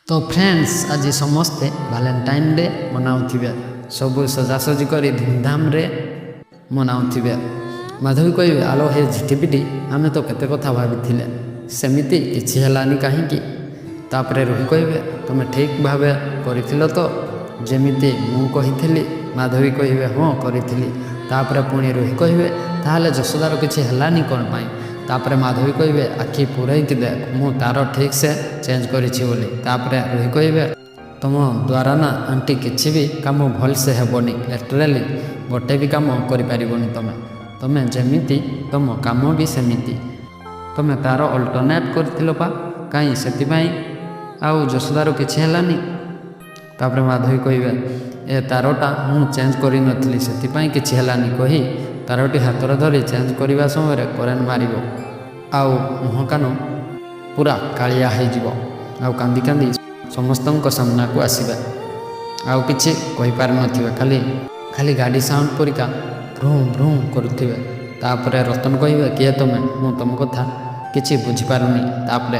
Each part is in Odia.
ତ ଫ୍ରେଣ୍ଡସ୍, ଆଜି ସମସ୍ତେ ଭାଲେଣ୍ଟାଇନ୍ ଡେ ମନାଉଥିବେ, ସବୁ ସଜାସଜି କରି ଧୁମଧାମରେ ମନାଉଥିବେ। ମାଧବୀ କହିବେ, "ଆଲୋ ହେ ଝିଟିପିଟି, ଆମେ ତ କେତେ କଥା ଭାବିଥିଲେ, ସେମିତି କିଛି ହେଲାନି କାହିଁକି?" ତାପରେ ରୁହି କହିବେ, "ତୁମେ ଠିକ୍ ଭାବେ କରିଥିଲ ତ, ଯେମିତି ମୁଁ କହିଥିଲି?" ମାଧବୀ କହିବେ, "ହଁ, କରିଥିଲି।" ତାପରେ ପୁଣି ରୁହି କହିବେ, "ତାହେଲେ ଯଶୋଦାର କିଛି ହେଲାନି କ'ଣ ପାଇଁ?" ତାପରେ ମାଧବୀ କହିବେ, "ଆଖି ପୂରେଇକି ଦେଖ, ମୁଁ ତାର ଠିକ୍ ସେ ଚେଞ୍ଜ କରିଛି ବୋଲି।" ତାପରେ ରୁହି କହିବେ, "ତୁମ ଦ୍ୱାରା ନା ଆଣ୍ଟି କିଛି ବି କାମ ଭଲସେ ହେବନି। ଲିଟରାଲି ଗୋଟେ ବି କାମ କରିପାରିବନି ତୁମେ। ତୁମେ ଯେମିତି, ତୁମ କାମ ବି ସେମିତି। ତୁମେ ତାର ଅଲ୍ଟରନେଟ୍ କରିଥିଲ ପା, କାହିଁ ସେଥିପାଇଁ ଆଉ ଯଶୋଦାର କିଛି ହେଲାନି?" ତାପରେ ମାଧବୀ କହିବେ, "ଏ ତାରଟା ମୁଁ ଚେଞ୍ଜ କରିନଥିଲି, ସେଥିପାଇଁ କିଛି ହେଲାନି" କହି ତାରଟି ହାତରେ ଧରି ଚେଞ୍ଜ କରିବା ସମୟରେ କରେଣ୍ଟ ମାରିବ ଆଉ ମୁହଁ କାନ ପୁରା କାଳିଆ ହେଇଯିବ ଆଉ କାନ୍ଦି କାନ୍ଦି ସମସ୍ତଙ୍କ ସାମ୍ନାକୁ ଆସିବେ। ଆଉ କିଛି କହିପାରୁନଥିବେ, ଖାଲି ଖାଲି ଗାଡ଼ି ସାଉଣ୍ଡ ପରିକା ଭ୍ରୁଁ ଭ୍ରୁଁ କରୁଥିବେ। ତାପରେ ରତନ କହିବେ, "କିଏ ତୁମେ? ମୁଁ ତୁମ କଥା କିଛି ବୁଝିପାରୁନି।" ତାପରେ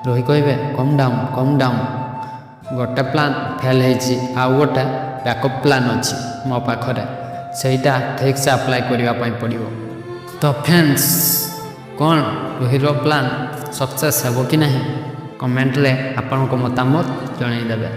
ରୋହି କହିବେ, "କମ୍ ଡାଉନ୍, କମ୍ ଡାଉନ୍। ଗୋଟେ ପ୍ଲାନ୍ ଫେଲ୍ ହେଇଛି, ଆଉ ଗୋଟେ ବ୍ୟାକଅପ୍ ପ୍ଲାନ୍ ଅଛି ମୋ ପାଖରେ। ସେଇଟା ଠିକ୍ସେ ଆପ୍ଲାଏ କରିବା ପାଇଁ ପଡ଼ିବ।" ତ ଫ୍ରେଣ୍ଡସ୍, କ'ଣ ରୋହିର ପ୍ଲାନ୍ ସକ୍ସେସ୍ ହେବ କି ନାହିଁ? କମେଣ୍ଟରେ ଆପଣଙ୍କ ମତାମତ ଜଣାଇଦେବେ।